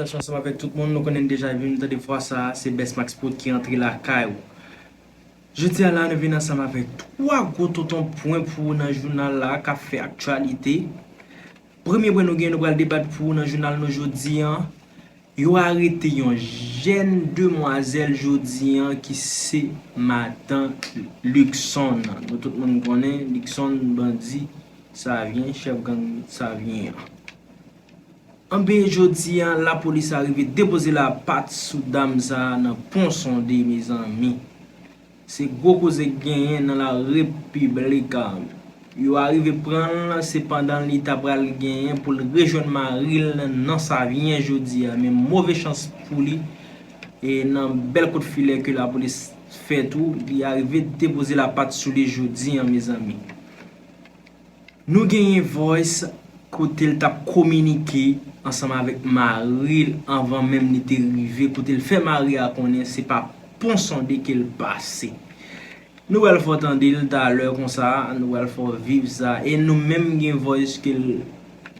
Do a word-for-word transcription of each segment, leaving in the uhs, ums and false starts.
Ansanm avèk tout moun, nou konnen deja, epi nou tande vwa sa a, se Best Max Prod ki rantre lakay ou. Jodi a la, nou vin ansanm avèk twa gwo tonton pwen pou ou nan jounal la k ap fè aktyalite. Premye pwen nou gen, nou pral debat pou ou nan jounal nou jodi a. Yo arete yon jèn demwazèl jodi a ki se madan Luckson. Nou tout moun konnen Luckson bandi Savyen, chèf gang Savyen an. Anben, jodi a, lapolis arive depoze lapat sou dam sa a nan Pon Sonde, mezanmi. Se gwo koze k genyen nan la Repiblik. Yo arive pran l, se pandan li ta pral genyen pou l rejwenn mari l nan Savyen jodi a. Men move chans pou li, e nan bèl kout filè ke lapolis fè tou, li arive depoze lapat sou li jodi a, mezanmi. Nou genyen voice kote l t ap kominike ansanm avèk mari l anvan menm li te rive, kote l fè mari a konnen se pa Pon Sonde ke l pase. Nou pral fè w tande l talè konsa, nou pral fè w viv sa, e nou menm gen voice ke l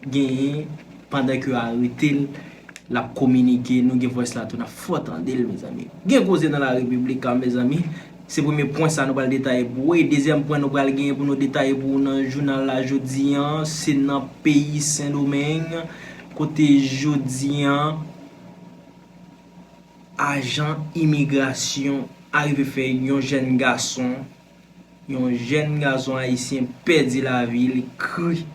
genyen pandan ke yo arete l, l ap kominike, nou gen voice la tou, n ap fè w tande l, mezanmi. Gen koze nan la Repiblik, mezanmi. Se premye pwen sa nou pral detaye pou ou. E dezyèm pwen nou pral genyen pou nou detaye pou ou nan jounal la jodi a, se nan peyi Sendomeng, kote jodi a, ajan imigrasyon arive fè yon jèn gason, yon jèn gason ayisyen pèdi lavi l, kri.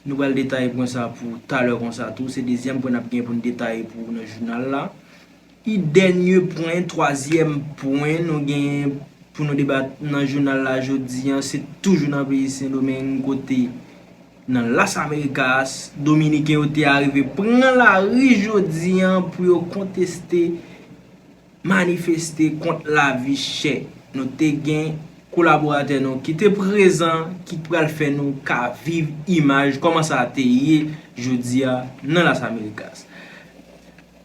Nou pral detaye pwen sa pou talè konsa tou. Se dezyèm pwen n ap gen pou n detaye pou ou nan jounal la. E dènye pwen, twazyèm pwen nou gen pou nou debat nan jounal la jodi a, se toujou nan peyi Sendomeng kote nan Las Americas, Dominiken yo te arive pran lari jodi a pou yo konteste manifeste kont lavi chè. Nou te gen kolaboratè nou ki te prezan, ki pral fè nou ka viv imaj kòman sa te ye jodi a nan Las Americas.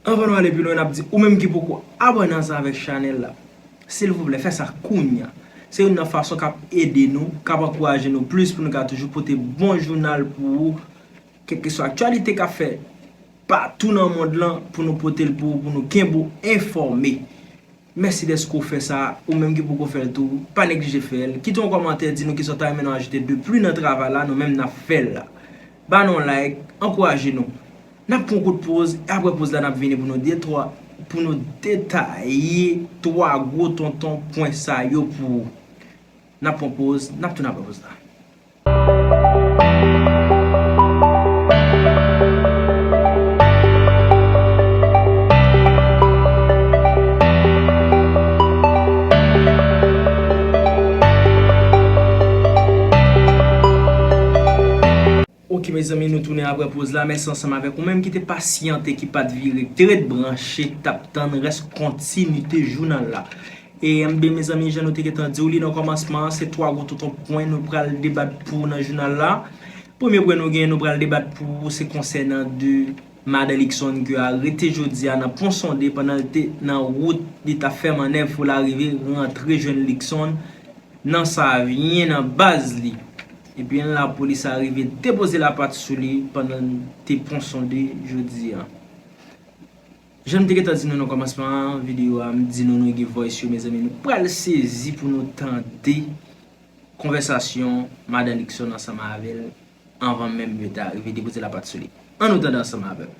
Anvan nou ale pi lwen, n ap di ou menm ki poko abòne ansanm avèk chanèl la, silvouplè, fè sa kounya. Se youn nan fason k ap ede nou, k ap ankouraje nou plis pou nou ka toujou pote bon jounal pou ou, kèlkeswa aktyalite k ap fè patou nan mond lan pou nou pote l pou ou, pou nou kenbe w enfòme. Mèsi dèske w fè sa, ou menm ki poko fè l tou, pa neglije fè l. Kite yon kòmantè, di nou kisa w ta renmen nou ajoute de plis nan travay la, nou menm n ap fè l la. Ba nou yon like, ankouraje nou. N ap pran yon kout poz, e apre poz la n ap vini pou nou detwa, pou nou detaye twa gwo tonton pwen sa yo pou ou. N ap pran poz, n ap tounen apre poz la. Ok, mezanmi, nou tounen apre poz la. Mèsi ansanm avèk ou menm ki te pasyante, ki pa t vire, ki te ret branche, k t ap tann rès kontinite jounal la. E, enben, mezanmi, jan nou te gentan di w li nan kòmansman an, se twa gwo tonton pwen nou pral debat pou ou nan jounal la. Premye pwen nou gen, nou pral debat pou ou, se konsènan de madan Luckson ke yo arete jodi a nan Pon Sonde pandan l te nan wout, li t ap fè mannèv pou l arive rantre jwenn Luckson nan Savyen, nan baz li. Ebyen, lapolis arive depoze lapat sou li pandan l te Pon Sonde jodi a. Jan m te gentan di nou nan kòmansman videyo a, m di nou nou gen voice yo, mezanmi, nou pral sezi pou nou tande konvèsasyon madan Luckson ansanm avè l anvan menm yo ta rive depoze lapat sou li. Ann nou tande ansanm avè m.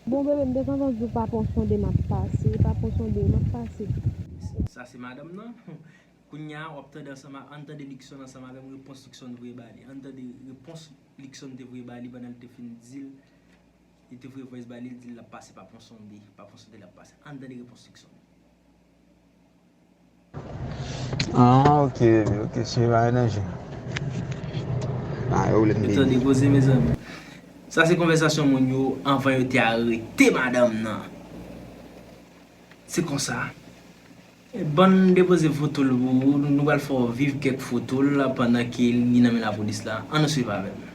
Bon, bebe, m te kontan di w pa Pon Sonde m ap pase, pa Pon Sonde m ap pase. Sa se madanm nan. Kounye a, w ap tande ansanm a, ann tande Luckson ansanm avè m, repons Luckson voye ba li. Ann tande repons Luckson te voye ba li pandan l te fin di l, li te voye voice ba li, l di l l ap pase pa Pon Sonde, pa Pon Sonde l ap pase. Ann tande repons Luckson. Ah, ok, bebe, ok, si pa danje. Ah, yo vle m bebe. Tande koze, mezanmi. Sa se konvèsasyon moun yo anvan yo te arete madanm nan. Se konsa. E, ban n depoze foto l pou ou, nou pral fè w viv kèk foto l pandan ke li nan men lapolis la. Ann nou swiv avè m.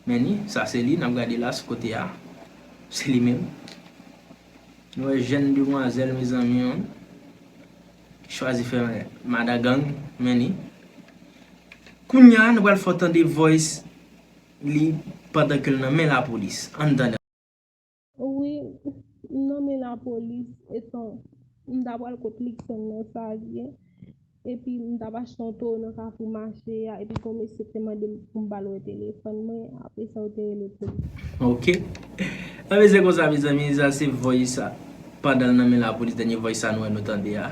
Men ni, sa se li, n ap gade la sou kote a. Se li menm. Nou wè jèn demwazèl, mezanmi, an, ki chwazi fè madan gang, men ni. Kounye a, nou pral fè w tande voice li pandan ke l nan men lapolis. Ann tande. Wi, m nan men lapolis, etan m ta pral kot Luckson nan Savyen, epi m t ap achte yon towo nan Kafou Mache a, epi gon mesye te mande m pou m ba l wè telefòn mwen, apre sa yo te rele polis. Ok. Anben, se konsa, mezanmi, sa se voice sa. Pandan l nan men lapolis, dènye voice sa nou wè nou tande a.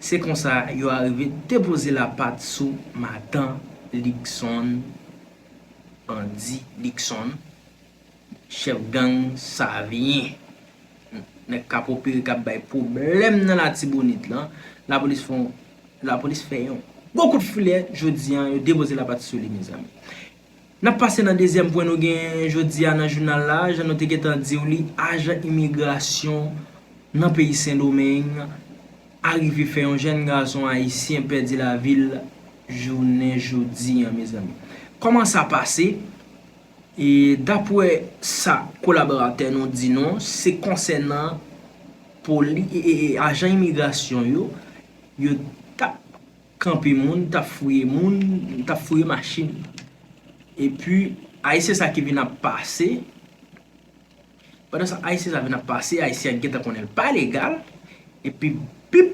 Se konsa, yo arive depoze lapat sou madan Luckson, Andy Luckson, chèf gang Savyen. Nèg k ap opere, k ap bay pwoblèm nan Latibonit lan. Lapolis fè yon, lapolis fè yon gwo kout filè jodi a, yo depoze lapat sou li, mezanmi. N ap pase nan dezyèm pwen nou gen jodi a nan jounal la, jan nou te gentan di w li, ajan imigrasyon nan peyi Sendomeng arive fè yon jèn gason ayisyen pèdi lavi l jounen jodi a, mezanmi. Kòman sa pase? E dapre sa kolaboratè nou di nou, se konsènan poli, e, e, e, ajan imigrasyon yo, yo t ap kanpe moun, t ap fouye moun, t ap fouye machin. Epi, ayisyen sa ki vin ap pase, pandan sa ayisyen sa vin ap pase, ayisyen an gentan konnen l pa legal, epi bip,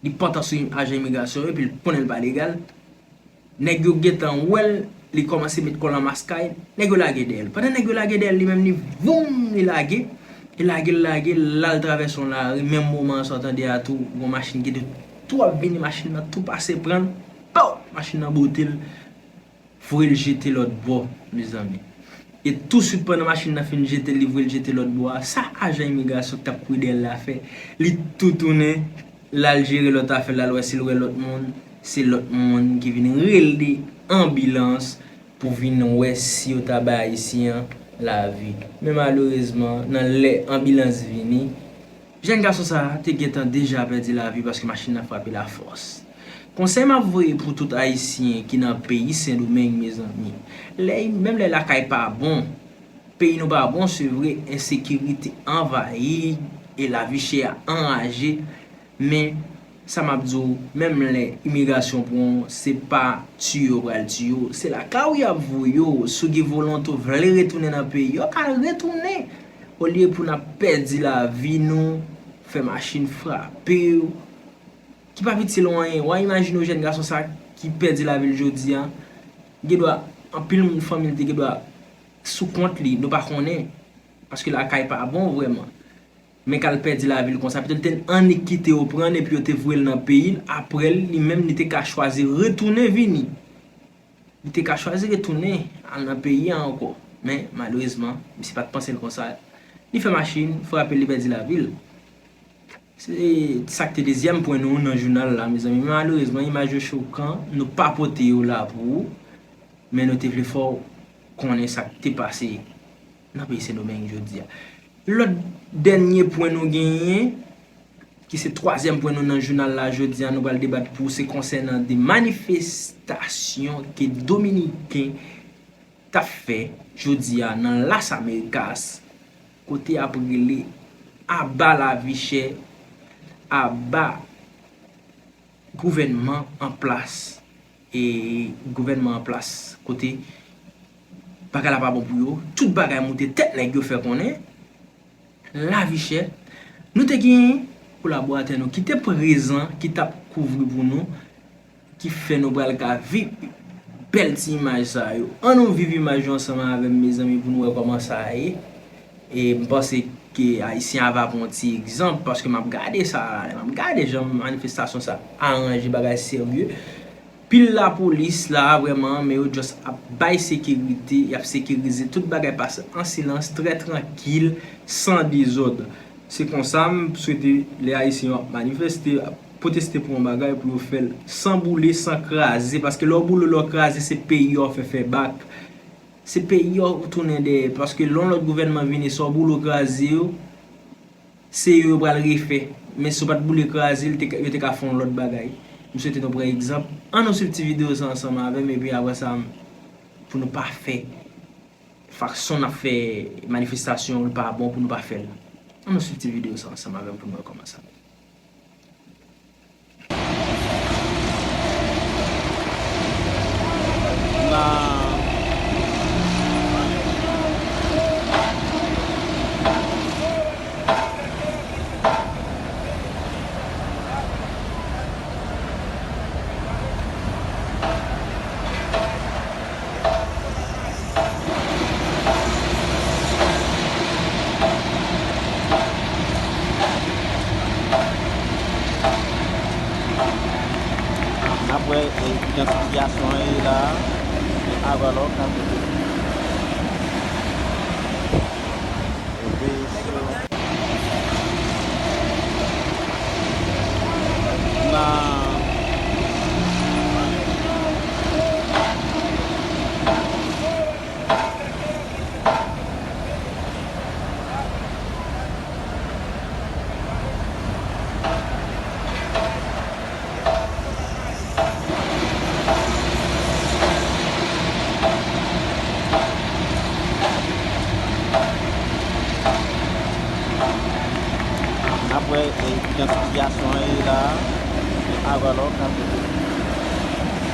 li pantan sou ajan imigrasyon yo, epi l konnen l pa legal. Nèg yo gentan wè l, li kòmanse met kò l an maskay, nèg yo lage dèyè l. Pandan nèg yo lage dèyè l, li menm li voum, li lage, li lage, li lage, l al travèse yon lari, menm moman an sa w tande a tou, gon machin ki te tou ap vini, machin nan tou pase pran l, pow! Machin nan bote l, voye l jete lòt bò, mezanmi. E touswit pandan machin nan fin jete l, li voye l jete lòt bò a, sa ajan imigrasyon k t ap kouri dèyè l la fè, li tou tounen, l al jere lòt afè l, l al wè si l wè lòt moun, se lòt moun ki vin rele anbilans pou vin wè si yo ta bay ayisyen an lavi. Men malerezman, nan lè anbilans vini, jèn gason sa a te gentan deja pèdi lavi paske machin nan frape l a fòs. Konsèy m ap voye pou tout ayisyen ki nan peyi Sendomeng, mezanmi, lè, menm lè lakay pa bon, peyi nou pa bon, se vre, ensekirite anvayi e lavi chè a anraje, men sa m ap di w, menm lè imigrasyon pran w, se pa tiye yo pral tiye w, se lakay ou y ap voye w. Si w gen volonte, w vle retounen nan peyi a, w ka retounen. Olye pou n ap pèdi lavi nou, fè machin frape w, ki pa piti lwen anyen. W a imajine w jèn gason sa ki pèdi lavi l jodi a, gen dwa, anpil moun fanmi l te gen dwa sou kont li, nou pa konnen, paske lakay pa bon vrèman. Men k al pèdi lavi l konsa, petèt te annik kite yo pran l epi yo te voye l nan peyi l, apre l, li menm li te ka chwazi retounen vini. Li te ka chwazi retounen al nan peyi a ankò. Men, malerezman, misye pa t panse l konsa. Li fè machin, frape l, li pèdi lavi l. Se sa k te dezyèm pwen nou nan jounal la, mezanmi. Malerezman, imaj yo chokan, nou pa pote yo la pou ou, men nou te vle fè w konnen sa k te pase nan peyi Sendomeng jodi a. Lòt dènye pwen nou genyen, ki se twazyèm pwen nou nan jounal la jodi a, nou pral debat pou se konsènan de manifestasyon ke Dominiken t ap fè jodi a nan Las Americas, kote y ap rele aba lavi chè, aba gouvènman an plas, e gouvènman an plas kote bagay la pa bon pou yo, tout bagay moute tèt nèg yo fè konnen, lavi chè. Nou te gen kolaboratè nou ki te prezan, ki t ap kouvri pou nou, ki fè nou pral ka viv bèl ti imaj sa yo. Ann nou viv imaj yo ansanm avè m, mezanmi, pou nou wè kòman sa ye. E m panse ke Ayisyen a va pran yon ti egzanp, paske m ap gade sa, m ap gade jan manifestasyon sa aranje bagay serye. Pil lapolis la, vrèman, men yo just ap bay sekirite, y ap sekirize, tout bagay pase an silans, trè trankil, san dezòd. Se konsa, m swete lè Ayisyen yo ap manifeste, ap pwoteste pou yon bagay, pou yo fè l san boule, san kraze, paske lè w boule, lè w kraze, se peyi a w fè fè bak. Se peyi a w tounen dèyè, paske lè yon lòt gouvènman vini, sa w boule, w kraze yo, se yo yo pral refè. Men si w pa t boule kraze, l te ka, yo te ka fè yon lòt bagay. M swete nou pran egzanp. Ann nou swiv ti videyo sa ansanm avè m, epi apre sa, pou nou pa fè fason n ap fè manifestasyon, l pa bon pou nou pa fè l. Ann nou swiv ti videyo sa ansanm avè m pou nou wè kòman sa. Jan sitiyasyon an ye la, avalò kanpe.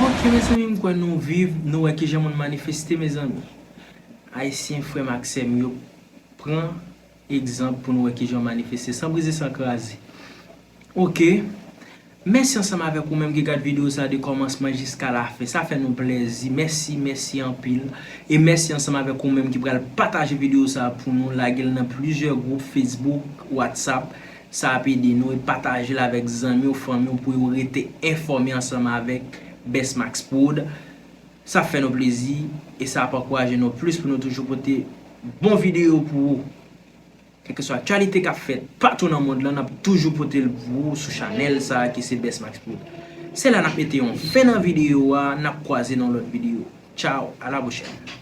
Ok, mezanmi, m kwè nou viv, nou wè kijan moun manifeste, mezanmi. Ayisyen, frè m ak sè m yo, pran egzanp pou nou wè kijan manifeste san brize, san kraze. Ok. Mèsi ansanm avèk ou menm ki gad videyo sa de kòmansman jiska lafen. Sa fè nou plèzi. Mèsi, mèsi anpil. E mèsi ansanm avèk ou menm ki pral pataje videyo sa pou nou, lage l nan plizyè gwoup Facebook, WhatsApp. Sa ap ede nou e pataje l avèk zanmi w, fanmi w pou yo rete enfòme ansanm avèk Best Max Prod. Sa fè nou plezi e sa ap ankouraje nou plis pou nou toujou pote bon videyo pou ou. Kèlkeswa aktyalite k ap fèt patou nan mond lan, n ap toujou pote l pou ou sou chanèl sa a ki se Best Max Prod. Se la n ap mete yon fen nan videyo a, n ap kwaze nan lòt videyo. Tchaw, a la pwochèn.